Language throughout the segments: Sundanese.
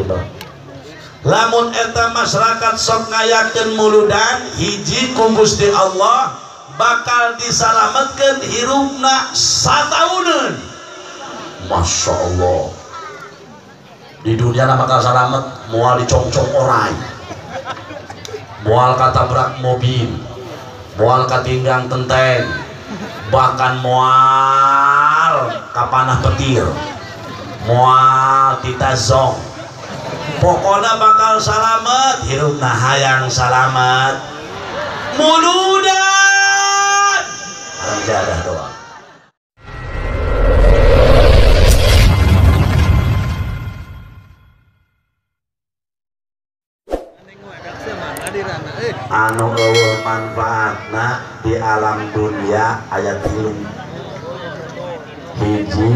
Oktober. Lamun eta masyarakat sok ngayakeun muludan hiji ku Gusti Allah bakal disalametkeun hirupna satauneun. Masya Allah, di dunia bakal salamet, moal dicongcong orai, moal katabrak mobil, moal katinggang tenteng, bahkan moal kapanah petir, moal titazong. Pokoknya bakal salamet hirupna, hayang salamet muludan barang jadah doa. Anu eueuh manfaatna di alam dunia aya 3. Hiji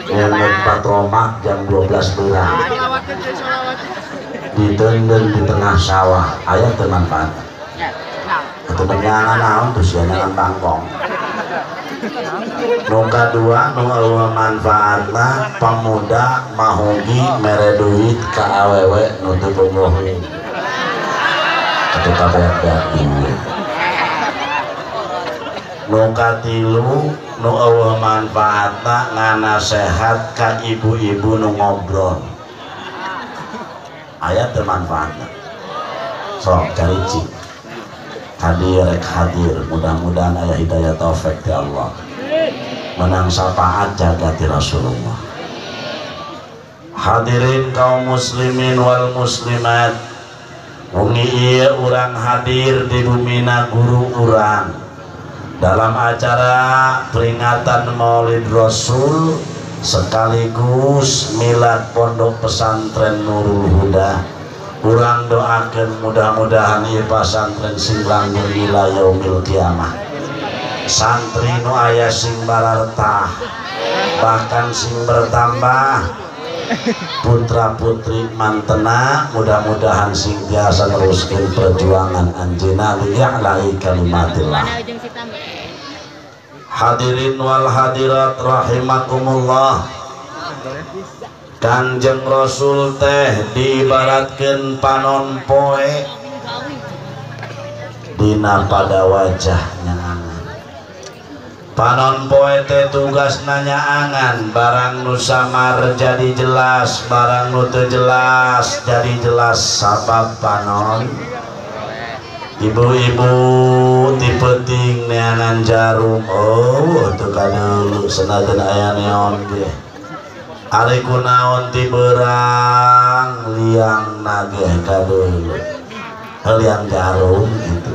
ngeungeut patromak jam 12 beurang ditenden di tengah sawah, aya teu manfaatna. Atuh nyangan naon terus ya nyangan bangkong. Nu kadua nu eueuh manfaatna pemuda mahogi mere duit ka awewe nu teu bogoheun. Atau kabeak-beak duit. Nu katilu nu eueuh manfaatna nganasehat ka ibu-ibu nu ngobrol, aya teu manfaatna. Sok carici hadir rek hadir, mudah-mudahan aya hidayah taufik ti Allah, menang syafaat jaga ti Rasulullah. Hadirin kaum muslimin wal muslimat, wengi ieu urang hadir di bumina guru urang dalam acara peringatan Maulid Rasul sekaligus milad Pondok Pesantren Nurul Huda. Urang doakeun mudah-mudahan ieu pesantren sing langgeng ila yaumil kiamah. Santri nu aya sing barartah, bahkan sing bertambah, putra putri mantena mudah-mudahan sing biasa neruskeun perjuangan anjeunna li'a'la'i kalimatillah. Hadirin wal hadirat rahimakumullah. Kanjeng Rasul teh diibaratkeun panon poe dina pada wajah nyaangan. Panon poe teh tugasna nyaangan, barang nu samar jadi jelas, barang nu teu jelas jadi jelas sabab panon. Ibu-ibu ti peuting neangan jarum, oh teu kadeuleu sanajan aya neon ge. Ari kunaon ti beurang liang nageh kadeuleu, liang jarum gitu.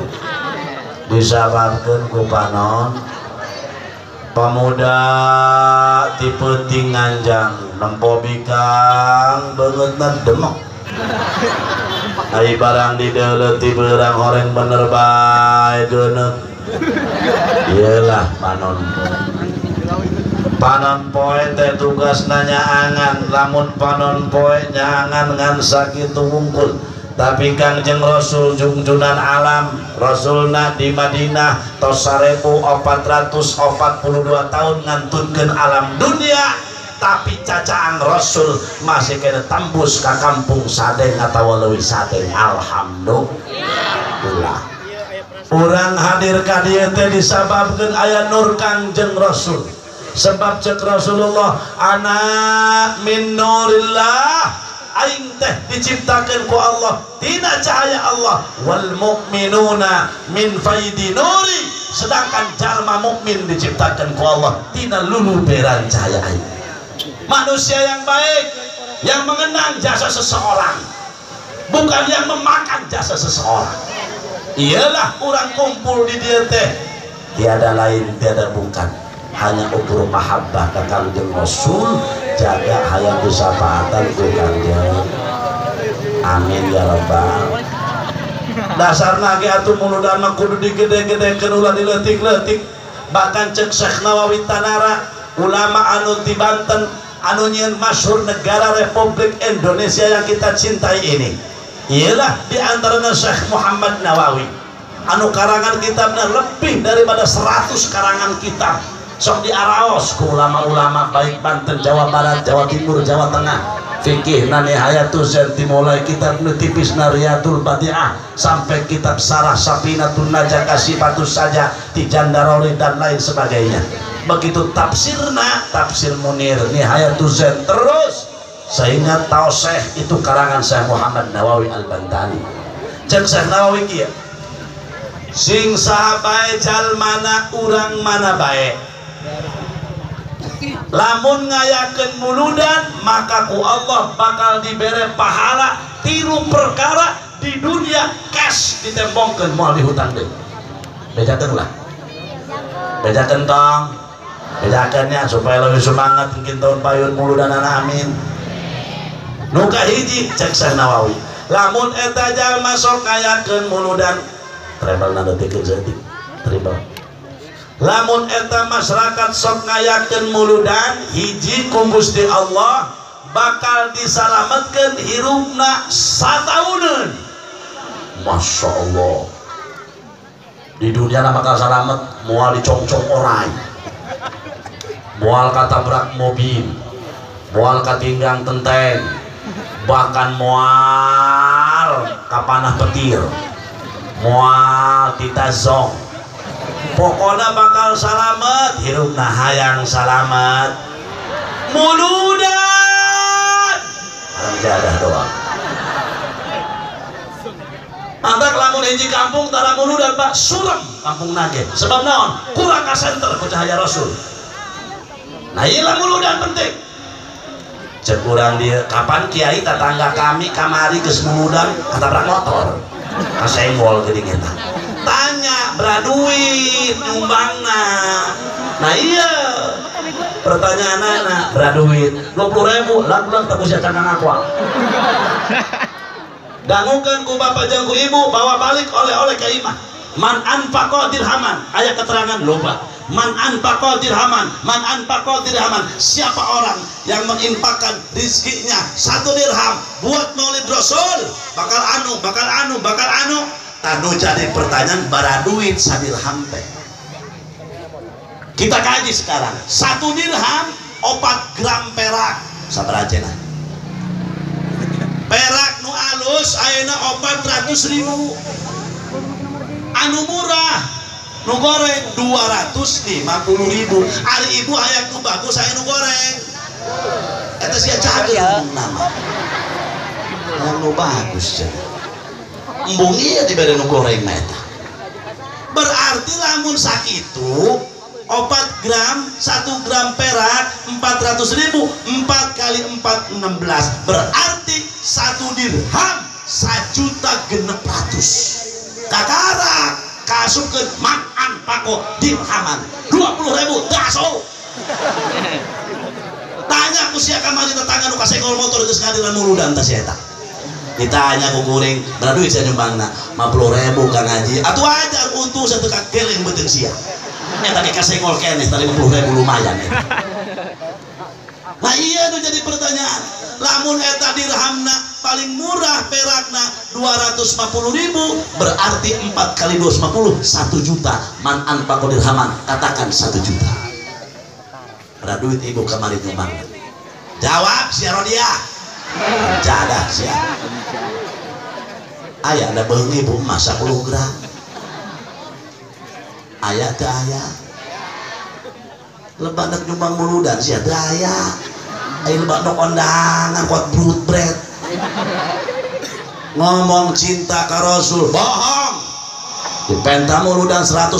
Disababkeun ku panon. Pemuda ti peuting nganjang nempo bikang beungeutna demok. Ai barang dideuleu ti beurang horeng bener bae geuneuk. Iyalah panon poe. Panon poe teh tugasna nyaangan, lamun panon poe nyaangan ngan sakitu wungkul. Tapi Kangjeng Rasul jungjunan alam, Rasulna di Madinah tos 1442 tahun ngantunkeun alam dunia, tapi cacaang Rasul masih kena tembus ka kampung Sadeng atawa leuwih Sadeng. Alhamdulillah. Urang hadir ka dieu teh disababkeun aya nur Kangjeng Rasul. Sebab cek Rasulullah, ana min nurillah, aing teh diciptakeun ku Allah tina cahaya Allah, wal mukminuna min faidi nuri, sedangkan jalma mukmin diciptakeun ku Allah tina luluberan cahaya aing. Manusia yang baik yang mengenang jasa seseorang, bukan yang memakan jasa seseorang. Iyalah orang kumpul di dieu teh tiada lain tiada bukan, hanya ukur mahabbah ka Kangjeng Rasul, jaga hayang disapaatan ku Kangjeng. Amin ya rabbal. Dasarna ge atuh muludan mah kudu digede-gedekeun ulah dileutik-leutik. Bahkan cek Syekh Nawawi Tanara, ulama anu ti Banten anu nyieun masyhur negara Republik Indonesia yang kita cintai ini, ialah di antaranya Syekh Muhammad Nawawi anu karangan kitabnya lebih daripada 100 karangan kitab. Sok diaraos ku ulama-ulama baik Banten, Jawa Barat, Jawa Timur, Jawa Tengah. Fikih Nihayatul Zain dimulai kitab nu tipis Riyadul Badiah sampai kitab Sarah Safinatun Najah Kasifatus Saja Tijandarori dan lain sebagainya. Begitu tafsirna tafsir Munir Nihayatul Zain terus sehingga tauseh itu karangan Syekh Muhammad Nawawi Al-Bantani. Cek Syekh Nawawi kieu sing saha bae jalmana urang mana bae lamun ngayakeun muludan maka ku Allah bakal dibere pahala tilu perkara di dunia cash ditembongkeun moal dihutang deui. Bejakeun lah, bejakeun tong, bejakeunnya supaya lebih semangat mungkin tahun payun muludan anak amin. Nu kahiji cek Syekh Nawawi lamun eta jalma sok ngayakeun muludan treble na deutikeun saeutik treble. Lamun eta masyarakat sok ngayakeun muludan hiji ku Gusti Allah bakal disalametkeun hirupna satauneun. Masya Allah, di dunia na bakal salamet moal dicongcong orai, moal katabrak mobil, moal katinggang tenteng, bahkan moal kapanah petir, moal titazong. Pokoknya bakal salamet hirupna hayang salamet muludan orang jadah doang. Mantak lamun hiji kampung tara muludan pak surem kampung nage sebab naon kurang kasenter ku cahaya Rasul. Nah ieu muludan penting. Cek urang dieu kapan kiai tetangga kami kamari geus muludan katabrak motor kasenggol geuning eta. Tanya beraduit nyumbangna. Nah iya pertanyaan anak beraduit 20.000 lagu-lagu tak usah cangkang aku. Dangukeun ku bapak jeung ku ibu bawa balik oleh-oleh ke imah. Man anfaqa dirhaman, aya keterangan loba. Man anfaqa dirhaman, man anfaqa dirhaman. Siapa orang yang menginfakkan rizkinya 1 dirham buat maulid Rasul, bakal anu, bakal anu, bakal anu. Tanu jadi pertanyaan baraduit sadirham teh. Kita kaji sekarang 1 dirham 4 gram perak sabaraha cenah. Perak nu alus ayeuna 400.000, anu murah nu goreng 250.000. Ari ibu hayang nu bagus aya nu goreng eta sia cager nama hayang nu bagus cenah. Embung iya dibere nu goreng mah eta. Berarti lamun sakitu 4 gram 1 gram perak 400.000, 4 kali 4 16, berarti 1 dirham 1.600.000. Kakara kasupkeun makan pako dirhaman 20.000 daso. Tanya ku sia kamari tetangga nu kasenggol motor geus ngadilan muludan tah sia eta. Ditanya ku kuring, berapa duit saya nyumbangna? 50.000 Kang Haji. Atuh aja untung satu kageleng beuteung sia. Eta ge kasenggol keneh tah 50.000 lumayan eta. Nah iya nu jadi pertanyaan. Lamun eta dirhamna paling murah perakna 250.000, berarti 4 kali 250 1 juta. Man anfaqo dirhaman, katakan 1 juta. Berapa duit ibu kamari nyumbangna? Jawab sia Rodia. Jadah sia. Aya ada beung ibu emas 10 gram. Aya teu aya. Lebak nek nyumbang muludan sia teu aya. Aya lebak nok kondangan kuat brut bread. Ngomong cinta ka Rasul, bohong. Dipenta muludan 150.000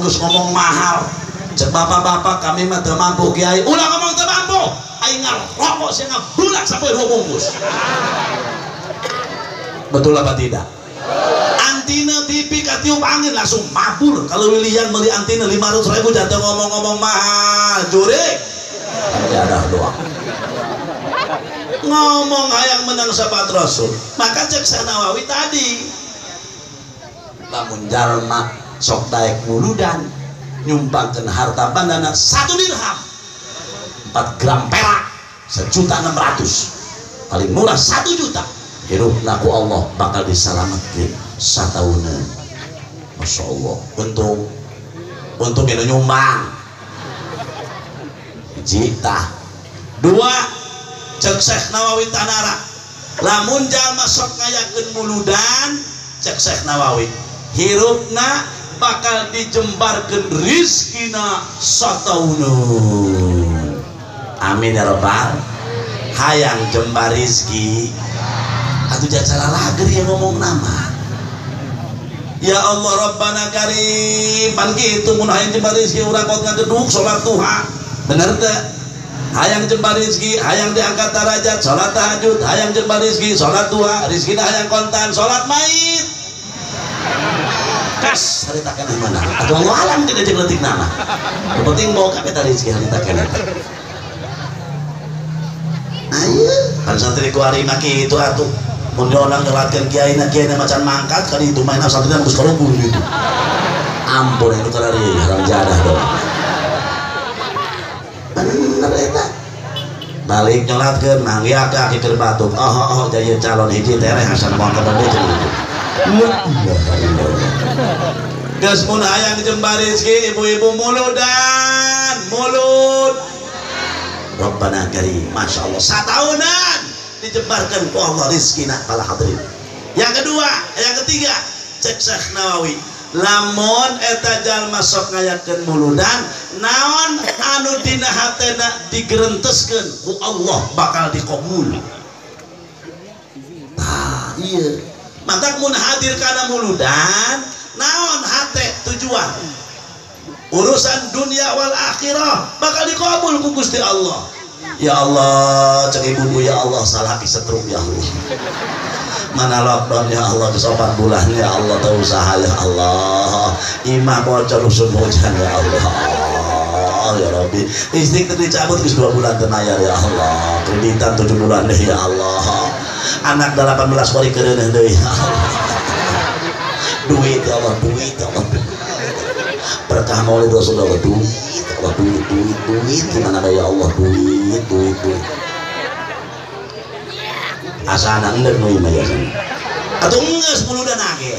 geus ngomong mahal. Cek bapak-bapak kami mah teu mampu kiai. Ulah ngomong teu mampu. Aing ngarokok sia ngabulak sampai 2 bungkus. Betul apa tidak? Antena TV katiup angin langsung mabur. Kalau William beli antena 500.000 jatuh ngomong-ngomong mahal, jurik. Ya dah doang. Ngomong hayang menang syafaat Rasul. Maka cek Syekh Nawawi tadi, lamun jalma sok daek muludan nyumbangkeun harta bandana 1 dirham 4 gram perak 1.600.000, paling murah 1 juta. Hirupna ku Allah bakal disalametkeun satauneun. Masya Allah, untung untung anu nyumbang. Hiji tah. Dua, Cek Syekh Nawawi Tanara lamun jalma sok ngayakeun muludan cek Syekh Nawawi hirupna bakal dijembarkeun rizkina satauneun. Amin ya rabbal. Hayang jembar rizki atuh jacara lager yang ngomong nama. Ya Allah Rabbana Karim pan kitu mun hayang jembar rizki urang kot ngageduk salat duha. Bener teu? Hayang jembar rizki, hayang diangkat derajat, salat tahajud, hayang jembar rizki, salat duha, rizkina hayang kontan, salat mait. Kas harita keneh mana? Atuh Allah alam tidak jeung leutik nama. Nu penting boga eta rizki harita keneh. Ayo, pan santri kuari mah kitu atuh. Mun diondang nyolatkeun kiaina, kiaina macan mangkat ka ditu maena santrina geus korobul gitu. Ampun itu karari haram jadah dong. Bener eta. Balik nyolatkeun manggih aki keur batuk. Oh oh jadi calon hiji tereh hasan moal ka bade jeung gitu. Geus mun hayang jembar rezeki ibu-ibu muludan, mulut. Rabbana karim, masya Allah sataunan dijembarkan ku Allah rizkina para hadirin. Yang kedua, yang ketiga, cek Syekh Nawawi lamun eta jalma sok ngayakeun muludan naon anu dina hatena digerenteskeun ku Allah bakal dikabul. Tah ieu mantak mun hadir kana muludan naon hate tujuan urusan dunia wal akhirah bakal dikabul ku Gusti Allah. Ya Allah cek ibu ya Allah salah disetrum ya Allah. Mana lockdown ya Allah geus 4 bulan ya Allah teu usaha ya Allah. Imah bocor usum hujan ya Allah. Ya Rabbi. Listrik teu dicabut geus 2 bulan teu mayar ya Allah. Kreditan 7 bulan deui ya Allah. Anak 18 kali keureuneuh deui ya Allah. Duit ya Allah, duit ya Allah. Berkah maulid Rasulullah duit ya Allah, duit duit duit gimana ya Allah duit duit duit. Asana endek nu imah ya sana. Atuh geus muludan age.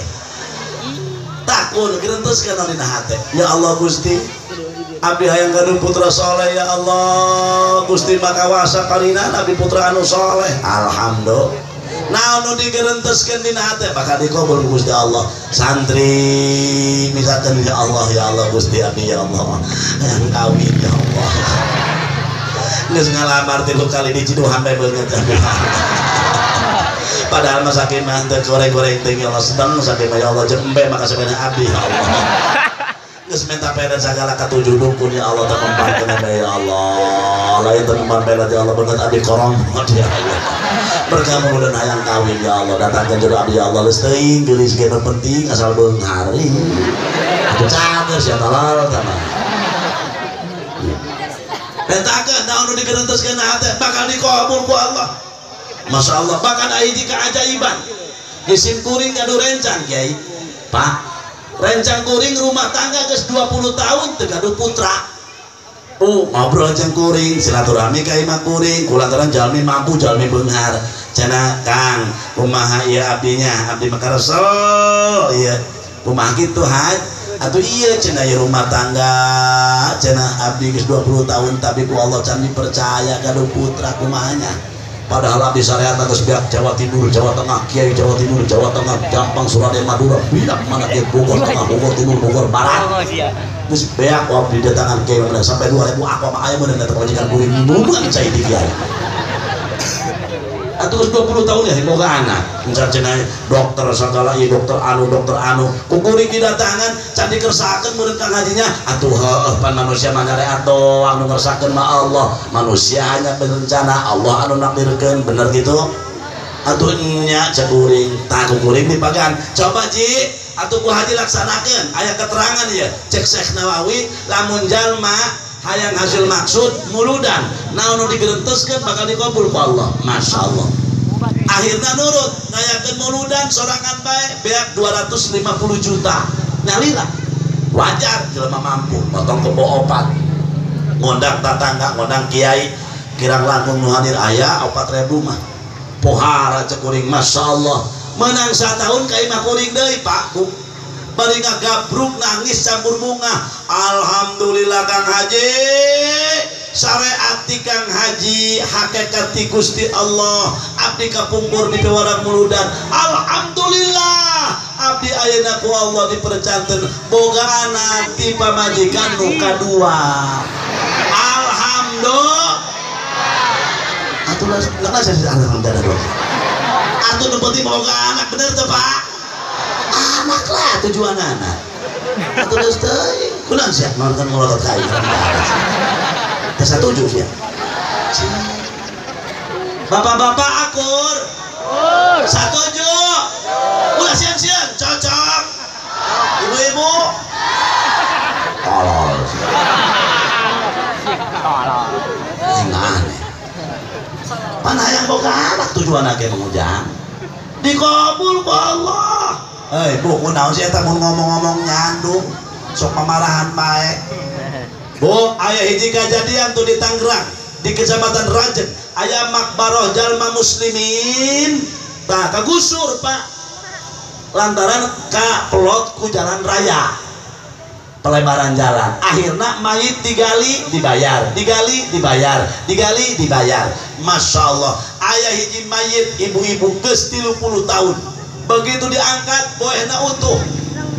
Takun gerenteskeun dina hate. Ya Allah Gusti, abdi hayang gaduh putra soleh ya Allah. Gusti makawasa kalina abdi putra anu soleh. Alhamdulillah. Naon nu digerenteskeun dina hate bakal dikabul ku Gusti Allah. Santri misalkan ya Allah Gusti abdi ya Allah hayang kawin ya Allah. Geus ngalamar 3 kali diciduhan bae beungeut ya Allah. Padahal mah saking mah teu goreng-goreng teuing ya Allah sedeng saking mah ya Allah jembe maka sampeyan abdi ya Allah. Geus minta pedet sagala katujuh dukun ya Allah teu mempankeun bae ya Allah. Lain teu mempan pedet ya Allah beungeut abdi koromot ya Allah. Berkah muludan hayang kawin ya Allah datangkeun jodoh abdi ya Allah geus teuing geulis ge penting asal beunghar. Atuh cager sia talal tah mah. Bentakeun naon nu digerenteskeun hate bakal dikabul ku Allah. Masya Allah bahkan aya hiji keajaiban geus kuring gaduh rencang kiai Pak rencang kuring rumah tangga geus 20 tahun teu gaduh putra. Ngobrol jeung kuring silaturahmi ka imah kuring kulantaran jalmi mampu jalmi beunghar cenah Kang kumaha ieu abdinya abdi mah karesel ieu kumaha kitu haj atuh ieu cenah ieu rumah tangga cenah abdi geus 20 tahun tapi ku Allah can dipercaya gaduh putra kumahanya. Padahal abdi syariat geus beak Jawa Timur, Jawa Tengah, Kiai Jawa Timur, Jawa Tengah, Jampang, Surabaya, Madura, biak mana kiai Bogor Tengah, Bogor Timur, Bogor Barat. Geus beak abdi datangan kiai mana sampai 2000 aku mah aya meunang datang majikan kuring bukan cai di kiai. Atuh geus 20 tahun ya boga anak. Encar cenah dokter sagala ieu dokter anu ku kuring didatangan can dikersakeun meureun kang hajinya atuh heueuh pan manusia mah nyareat doang nu ngersakeun mah Allah. Manusia hanya berencana, Allah anu nakdirkeun bener gitu. Atuh nya cek kuring, tah ku kuring dipagan. Coba Ji, atuh ku haji laksanakeun. Aya keterangan ieu cek Syekh Nawawi lamun jalma hayang hasil maksud muludan naon nu digerenteskeun bakal dikabul ku Allah. Masya Allah. Akhirna nurut ngayakeun muludan sorangan bae beak 250 juta. Nyalira. Wajar jelema mampu potong kebo opat. Ngondang tatangga, ngondang kiai, kirang langkung nu hadir aya 4000 mah. Pohara cek kuring Masya Allah. Menang satahun ka imah kuring deui Pak Bu. Bari ngagabruk nangis campur bunga. Alhamdulillah Kang Haji. Syariat ti Kang Haji, hakikat ti Gusti Allah. Abdi kapungkur di pewarang muludan. Alhamdulillah abdi ayeuna ku Allah dipercanten boga anak ti pamajikan nu kadua. Alhamdulillah. Atuh lah saya alhamdulillah. Atuh nu penting boga anak bener teu Pak? Anak lah tujuan anak. Atuh geus teuing. Kunaon sia nonton ngolotot ka aing. Teu satuju sia. Bapak-bapak akur. Satuju. Ulah sieun-sieun, cocok. Ibu-ibu. Tolol. Tolol. Sing aneh. Pan hayang boga anak tujuan ge mengujang. Dikabul ku Allah. Hei, Bu, kunaon sih eta mun ngomong-ngomong nyandung, sok pamarahan bae. Bu, aya hiji kajadian tuh di Tangerang, di Kecamatan Rajeg, aya makbaroh jalma muslimin. Tah kagusur, Pak. Lantaran ka pelot ku jalan raya. Pelebaran jalan. Akhirna mayit digali dibayar, digali dibayar, digali dibayar. Masya Allah, aya hiji mayit ibu-ibu geus 30 tahun. Begitu diangkat boehna utuh,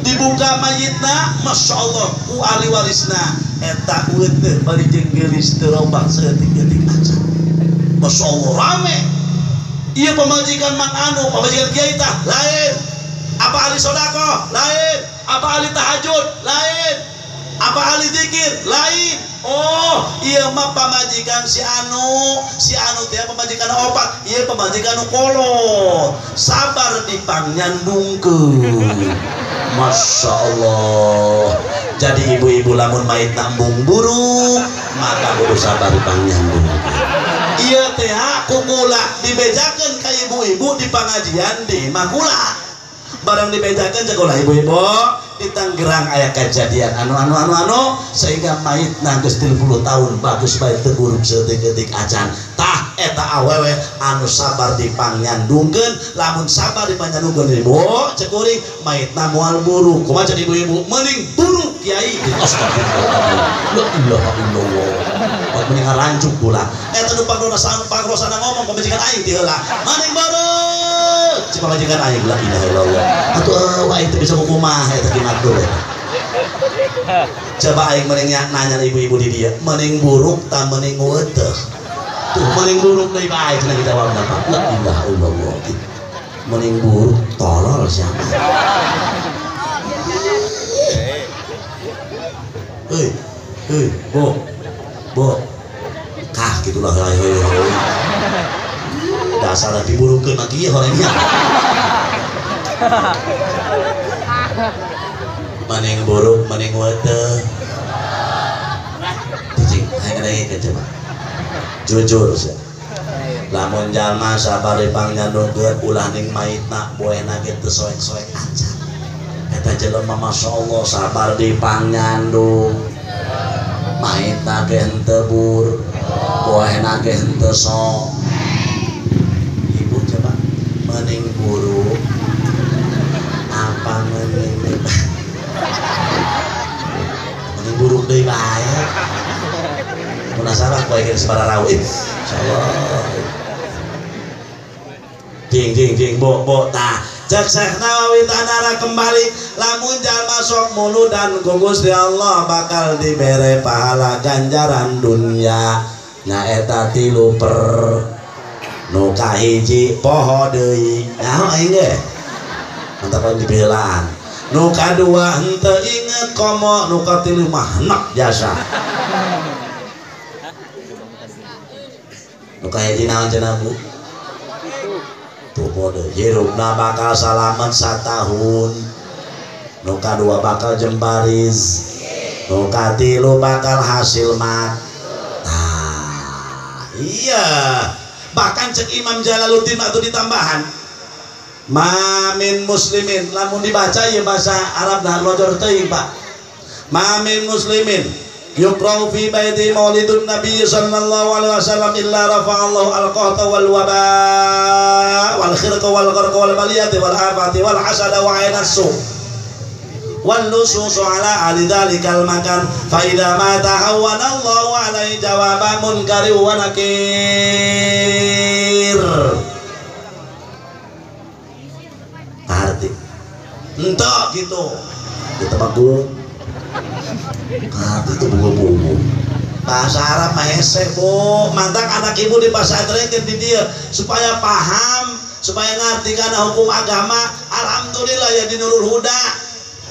dibuka mayitna, masya Allah ku ahli warisna eta eueuh bari jeung geulis teu robah saeutik-eutik acan. Masya Allah rame. Ieu pamajikan Mang Anu, pamajikan kiai tah lain. Apa ahli sedekah lain, apa ahli tahajud lain, apa ahli zikir lain. Oh, ieu mah pamajikan si Anu, si Anu teh pamajikan opat, ieu pamajikan nu kolot. Sabar dipangnyandungkeun. Masya Allah. Jadi ibu-ibu lamun mayit nambung buruk, maka kudu sabar dipangnyandungkeun. Ieu teh kukula dibejakeun ka ibu-ibu di pangajian di makula. Barang dibejakeun cek ulah ibu-ibu di Tangerang aya kejadian anu anu anu anu sehingga mayit geus 30 tahun bagus bae teu buruk saeutik-eutik acan. Tah eta awewe anu sabar dipangnyandungkeun, lamun sabar dipangnyandungkeun ibu cek kuring mayitna moal buruk. Kumaha cek ibu-ibu? Mending buruk kiai. Astagfirullah. La ilaha illallah. Pak mending ngarancuk pula. Eta nu pangrosana ngomong pamajikan aing ti heula. Mending buruk. Cek pamajikan aing la ilaha illallah. Atuh aing teu bisa kumaha eta kimatur eta. Coba aing mending nanya ibu-ibu di dia, mending buruk ta mending weuteuh? Tuh mending buruk deui bae cenah dijawabna Pak. La ilaha illallah. Mending buruk tolol siapa? Hei, hei, Bu. Bu. Kah gitulah hei hei. Dasar diburukeun mah kieu horengnya. Mending buruk, mending weuteuh. Cicing, hayang ngadengikeun coba. Jujur sih. Lamun jalma sabar dipangnyandungkeun ulah ning maitna boehna ge teu soek-soek acan. Eta jelema masyaallah sabar dipangnyandung. Maitna ge henteu bur, boehna ge henteu sok. Ibu coba mending buruk apa mending mending buruk deui bae. Penasaran kowe geus pararawu. Insyaallah. Jing jing jing bo bo tah. Cek Syekh Nawawi tanara kembali lamun jalma sok muludan ku Gusti Allah bakal dibere pahala ganjaran dunya. Nyaeta 3 per nu kahiji poho deui. Naon aing ge? Mantap dibeulaan. Nu kadua henteu inget komo, nu katilu mah enak jasa. Nu kahiji naon cenah Bu? Tuh poho hirupna bakal salamet satahun. Nu kadua bakal jembariz. Nu katilu bakal hasil mat. Nah, iya. Bahkan cek Imam Jalaluddin atau ditambahan mamin muslimin lamun dibaca ya bahasa Arab nah lojor teuing Pak. Mamin muslimin yuqra'u fi baiti maulidun nabi sallallahu alaihi wasallam illa rafa'allahu al-qahta wal waba wal khirqa wal gharqa wal baliyati wal afati wal hasada wa ainas su. Wan nususu ala ahli dzalikal makan fa idza ma tahawwana Allahu alaihi jawaba munkari wa nakir. Arti entok gitu kita bagus arti itu bunga-bunga bahasa Arab mah hese bu, mantak anak ibu di pasantrenkeun di dia supaya paham, supaya ngerti kana hukum agama. Alhamdulillah ya di Nurul Huda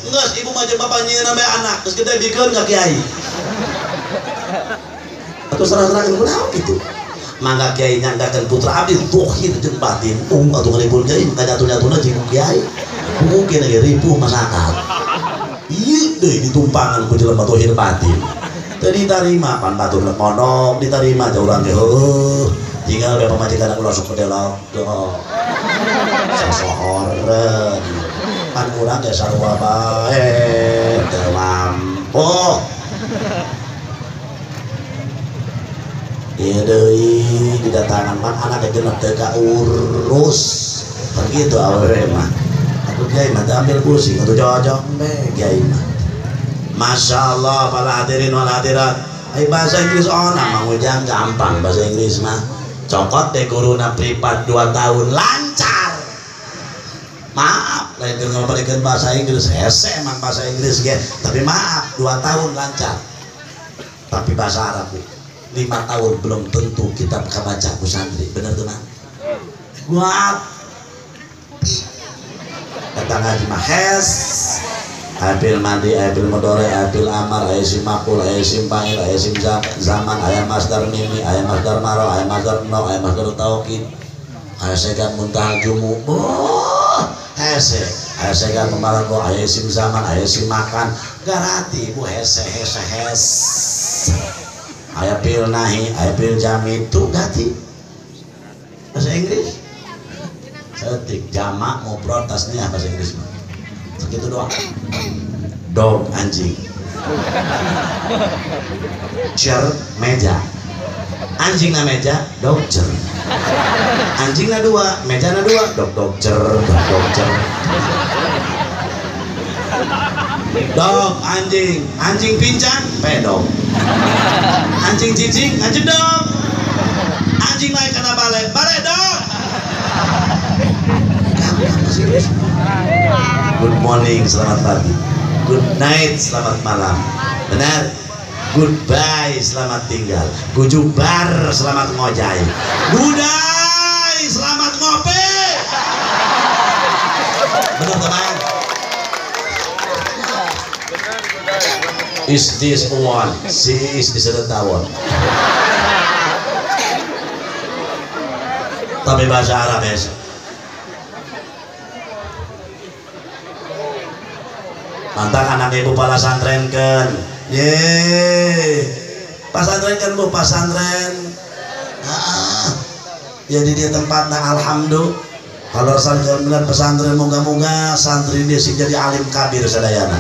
geus ibu mah jeung bapak nyieun bae anak geus gede bikeun ka kiai atuh serang-serangan kunaon kitu mangga kiai nyanggakeun putra abdi dohir jeung batin atuh ngaribul kiai maka nyatu-nyatuna jeung kiai mungkin lagi ripuh masyarakat ieu deui ditumpangan ku jelema dohir batin teu ditarima pan batur pondok ditarima teh urang ge heueuh tinggal bae pamajikan ulah sok bedelok sosohoreun pan urang ge sarua bae teu mampu ieu deui didatangan pan anak ge genep teu kaurus pan kitu awewe mah atuh kiai mah teu ambil pusing atuh jojong be kiai mah. Masya Allah para hadirin wal hadirat. Ai bahasa Inggris ona Mang Ujang gampang bahasa Inggris mah. Cokot deh guruna privat 2 tahun lancar. Maaf lain keur ngabarikeun bahasa Inggris hese emang bahasa Inggris ge, tapi maaf 2 tahun lancar. Tapi bahasa Arab 5 tahun belum tentu kitab kabaca ku santri. Bener tuh Mang? Buat datang ngaji mah hes Abil madi, abil mudore, abil amar, isim maqul, isim fa'il, isim zaman, ayam masdar mimi, ayam masdar maro, ayam masdar no, ayam masdar taukid, ayam segan muntahal jumu, oh, hese, ayam segan memarago, ayam isim zaman, ayam isim makan, garati bu hese hese hes, ayam pil nahi, ayam pil jami, tuh gati, bahasa Inggris, setik jamak mufrad tasniah bahasa Inggris mah. Segitu doang. Dog anjing, chair meja, anjing na meja, dog chair, anjing na dua, meja na dua, dog dog chair, dog dog chair, dog anjing, anjing pincang, pedog, anjing cicing, anjing dog, anjing naik kena balai, balai dog. Good morning, selamat pagi. Good night, selamat malam. Benar? Goodbye, selamat tinggal. Gujubar, selamat ngojai. Gudai, selamat ngopi. Benar teman? Is this one? Si is this one. Tapi bahasa Arab ya. Mantak anak ibu pala santrenkeun. Ye. Pasantrenkeun bu, pasantren. Heeh. Jadi dia tempatna alhamdulillah. Kalau santren pesantren moga-moga santri dia sing jadi alim kabir sadayana.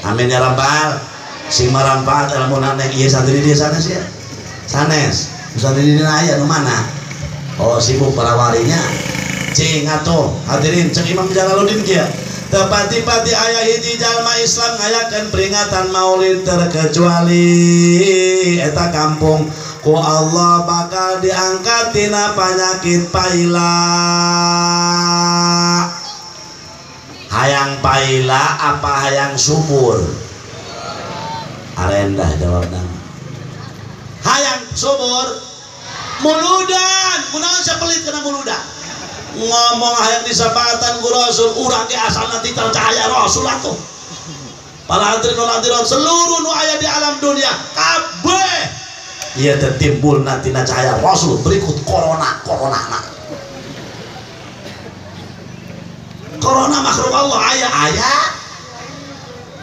Amin ya rabbal. Sing maranfaat ilmu nang ieu santri dia sanes ya. Sanes. Santri dia aya nu mana? Oh sibuk para walinya. Cing atuh hadirin cek Imam Jalaluddin kieu. Tepati-pati ayah hiji jalma Islam ngayakeun peringatan Maulid terkecuali eta kampung ku Allah bakal diangkat tina penyakit paila. Hayang paila apa hayang subur? Arendah jawabna. Hayang subur muludan, kunaon sapelit kana muludan? Ngomong hayang disapatan ku Rasul urang ge asalna ti cahaya Rasul atuh. Para hadirin wal hadirat seluruh nu aya di alam dunia kabeh ieu teh timbulna tina cahaya Rasul berikut corona corona na. Corona makhluk Allah aya aya.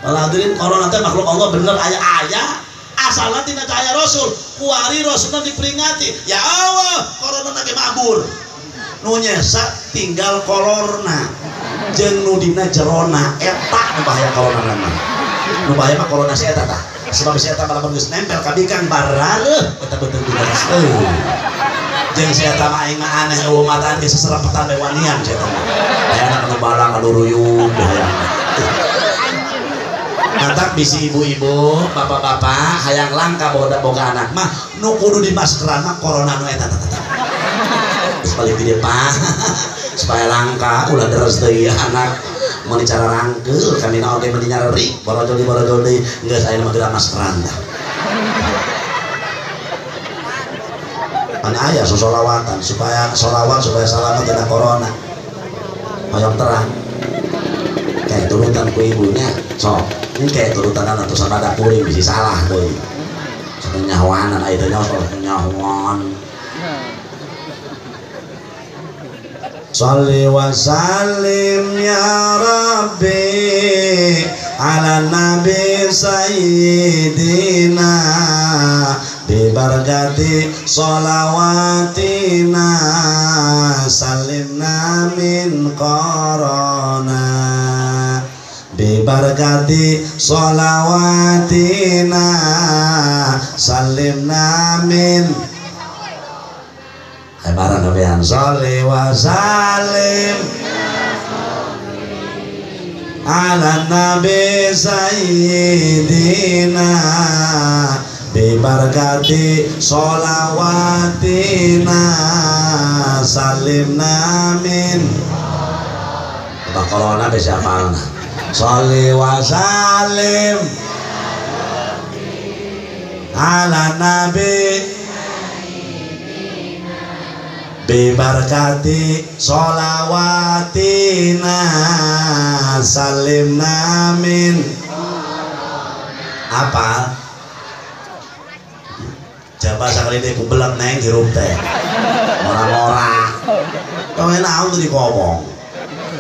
Para hadirin corona teh makhluk Allah bener aya aya asalna tina cahaya Rasul kuari Rasulna diperingati ya Allah corona ge mabur. Nu nyesa tinggal kolorna jeung nu dina jerona eta nu bahaya corona mah nu bahaya mah corona si eta tah sebab si eta mah lamun geus nempel ka bikang barareuh eta beuteung dina eueuh jeung si eta mah aing mah aneh eueuh mataan ge seserapetan we wanian si eta mah hayangna anu balang anu ruyung hayangna Mantak bisi ibu-ibu, bapak-bapak hayang langka boga anak mah nu kudu dimaskeran mah corona nu eta teh. Geus balik di depan supaya langka ulah deres deui anak mun cara rangkeul kami na oge meni nyareri borojol di borojol deui geus aya mah geura maskeran tah. Pan aya sosolawatan supaya solawat supaya salamat tina corona. Hoyong terang. Kayak turutan ku ibunya sok engke turutan atau sabada kuring bisa salah deui. Sok nyahoanan aya teh nyaho sok nyahoan. Sholli wa sallim ya Rabbi ala nabi sayyidina bi barakati sholawatina salimna min corona bi barakati sholawatina salimna min barang kabehan. Sholli wa sallim ala nabi sayyidina bi barakati sholawatina salimna min corona bisa apalna. Sholli wa sallim ala nabi bi barakati sholawatina salimna min. Apa? Coba sekali deh ku belet neng hirup teh. Orang-orang. Kau enak tuh dikobong.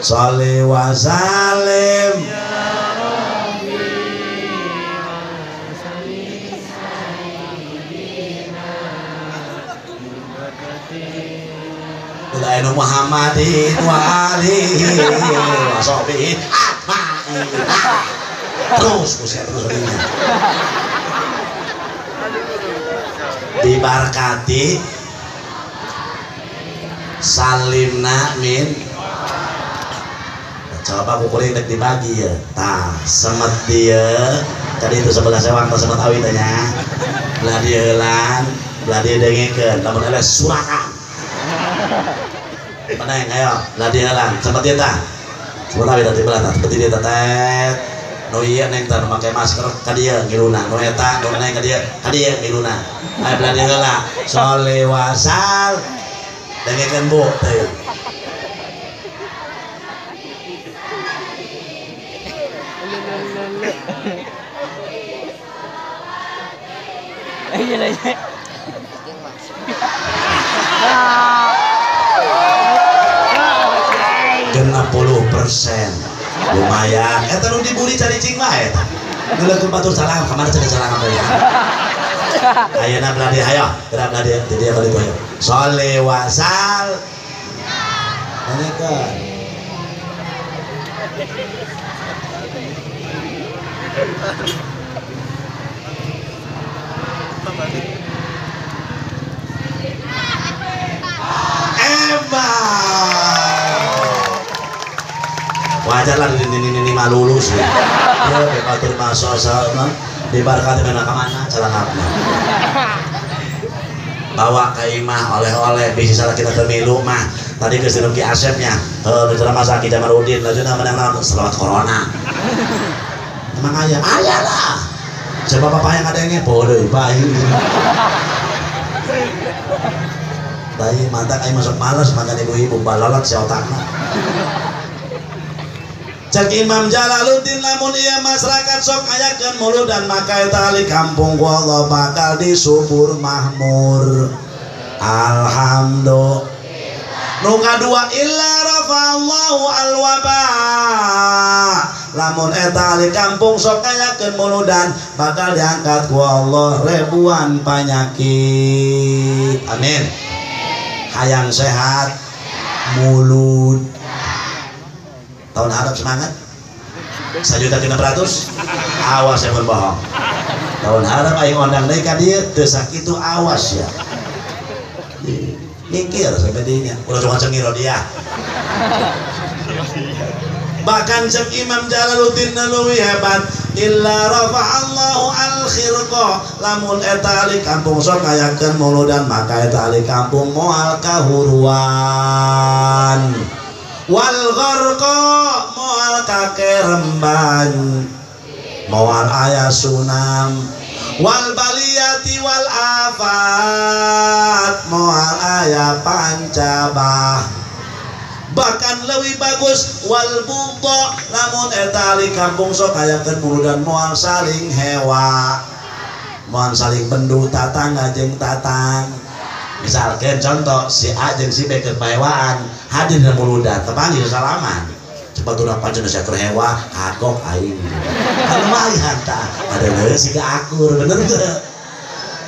Sholli wa sallim ala Muhammadin wa alihi wa sahbihi ajmain. Terus terus ini. Dibarkati salimna min. Coba kukuring dek dibagi ya. Tah semet dia. Tadi itu sebelah sewang tah semet awi tanya. Belah dia heulan, belah dia dengekeun, lamun eleh surakan. Mana yang ayo belah dia heulan, semet dia tah. Semet awi tadi belah tah, seperti dia teh. Nu ieu neng tah make masker ka dieu ngiluna, nu eta nu neng ka dieu, ka dieu ngiluna. Ayo belah dia heula. Sholli wa sal. Dengekeun Bu teh. Iya lah. 60% lumayan. Eta nu diburi cari cing wae eta. Ngeuleukkeun batur salam, kamari cari salam apa ya? Ayeuna belah dieu hayo, geura belah dieu, di dieu kali itu. Sholli wa sal. Dengekeun. Hebat. Wajar lah ini mah lulus ya. Ya batur masuk sama dibarkati mana kemana celangapna. Bawa ke imah oleh-oleh bisi salah kita temilu mah. Tadi geus dinum Ki Asepnya. Heuh nu ceramah Ki Jamaludin lajuna menang naon selawat corona. Emang aya? Aya lah. Coba bapak yang ada yang bodoh bayi. Bayi mantap aing masuk malas makan ibu-ibu balalat si otakna. Cek Imam Jalaluddin lamun ieu masyarakat sok ayakeun muludan maka eta ahli kampung ku Allah bakal disubur mahmur. Alhamdulillah. Nu kadua illa rafallahu alwaba. Lamun eta ahli kampung sok ayakeun muludan bakal diangkat ku Allah ribuan penyakit. Amin. Hayang sehat mulut. Tahun harap semangat 1.600.000. Awas yang berbohong. Tahun harap aing ondang deui ka dieu teu sakitu awas ya. Mikir sampai dinya. Ulah cuma cengir dia. Bahkan cek Imam Jalaluddin leuwih hebat illa rafa'allahu al-khirqa lamun eta ahli kampung sok ngayakeun muludan maka eta ahli kampung moal kahuruan wal gharqa moal kakeremban moal aya sunam wal baliyati wal afat moal aya pancabah. Bahkan lebih bagus wal buta lamun eta ahli kampung sok hayakeun muludan moal saling hewa moal saling bendu tatangga jeung tatang. Misalkan contoh si A jeung si B keur pahewaan hadir dina muludan tepanggil salaman cepat udah pancen sia keur hewa kagok aing lumayan tah ada deui siga akur bener teu.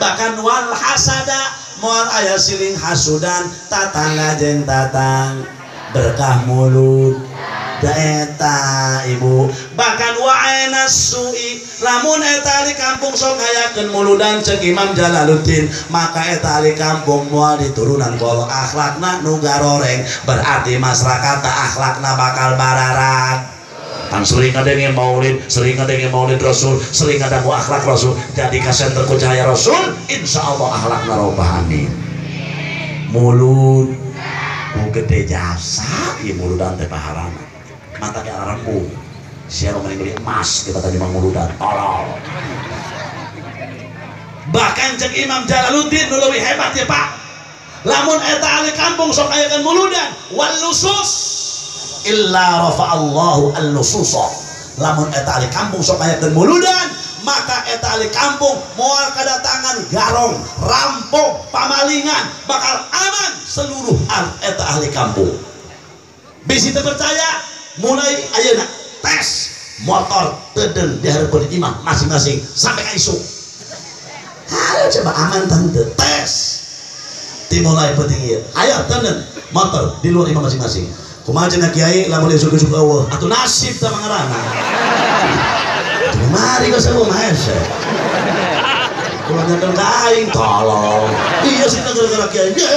Bahkan wal hasada moal aya siling hasudan tatangga jeung tatang berkah mulut eta ibu. Bahkan wa'ena su'i lamun eta ahli kampung sok ngayakeun muludan cek Imam Jalaluddin maka eta ahli kampung moal diturunan ku Allah akhlakna nu garoreng berarti masyarakat akhlakna bakal bararat. Kan sering ngadenge maulid, sering ngadenge maulid Rasul, sering ngadangu akhlak Rasul, jadi kasenter ku cahaya Rasul, insyaallah akhlakna robah amin. Mulut ku gede jasa ieu muludan teh paharana mata ke arah rembung siapa mending beli emas kita tadi manguludan tolol. Bahkan cek Imam Jalaluddin nu leuwih hebat ya Pak lamun eta ahli kampung sok ayakeun muludan wal lusus illa rafa'allahu al lususa lamun eta ahli kampung sok ayakeun muludan maka eta ahli kampung moal kedatangan garong, rampok, pamalingan, bakal aman seluruh eta ahli kampung. Bisi teu percaya mulai ayeuna tes motor teden di hareupeun imah masing-masing sampai ka isuk. Ayo coba aman teu tes. Dimulai penting ieu. Ayo teden motor di luar imah masing-masing. Kumaha cenah kiai lamun isuk-isuk eueuh atuh nasib teh mangarana. Mari ke sebuah mahesa. Kalau nyandeng ke aing, tolong. Iya sih gara-gara kiai. Ya.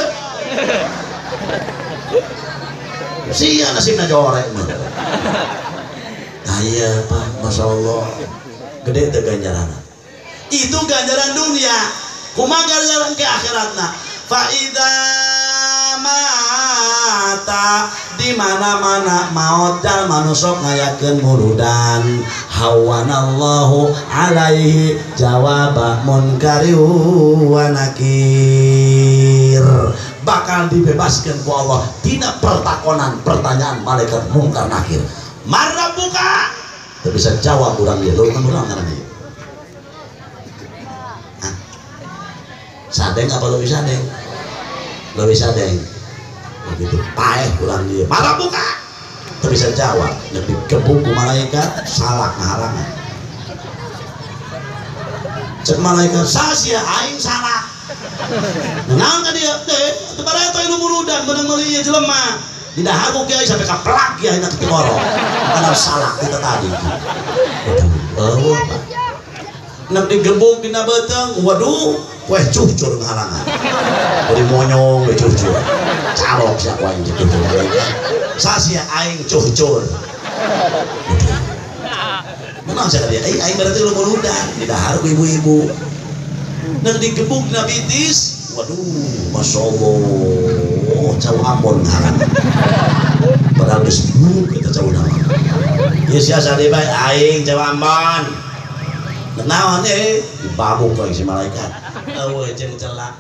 Sia nasibna jorek mah. Aya Pak, Masya Allah. Gede teh ganjaran. Itu ganjaran dunia. Kumaha ganjaran ke akhiratna? Fa idza mata di mana-mana maot jalma nu sok ngayakeun muludan hawanallahu alaihi jawaba munkari wa nakir bakal dibebaskan ku Allah tina pertakonan pertanyaan malaikat mungkar nakir. Marah buka teu bisa jawab urang ieu leuweung urang ngaranna ieu. Sadeng apa leuwih sadeng? Leuwih sadeng. Begitu paeh urang ieu. Marah buka teu bisa jawab, nya digebuk ku malaikat salah ngahalangan. Cek malaikat sasia aing salah. Naon ka dieu? Teh, teu bareto ilmu muludan beunang meuli ieu jelema. Didahar ku kiai sampai ka pelak kiai na kitu ngoro. Karena salah kita tadi. Waduh, eueuh Pak. Nek digebuk dina beuteung, waduh, weh cucur ngahalangan. Bari monyong weh cucur. Calok sia ku aing kitu malaikat. Sasia aing cucur. Menang sia ka dia, aing berarti lu muludan didahar ku ibu-ibu. Nek digebuk dina bitis, waduh, Masya Allah, jauh Ambon ngahalangan. Padahal geus buruk eta jauh nama. Ieu sia sade bae aing jauh Ambon. Naon dibabuk ku si malaikat. Eueuh jeung celak.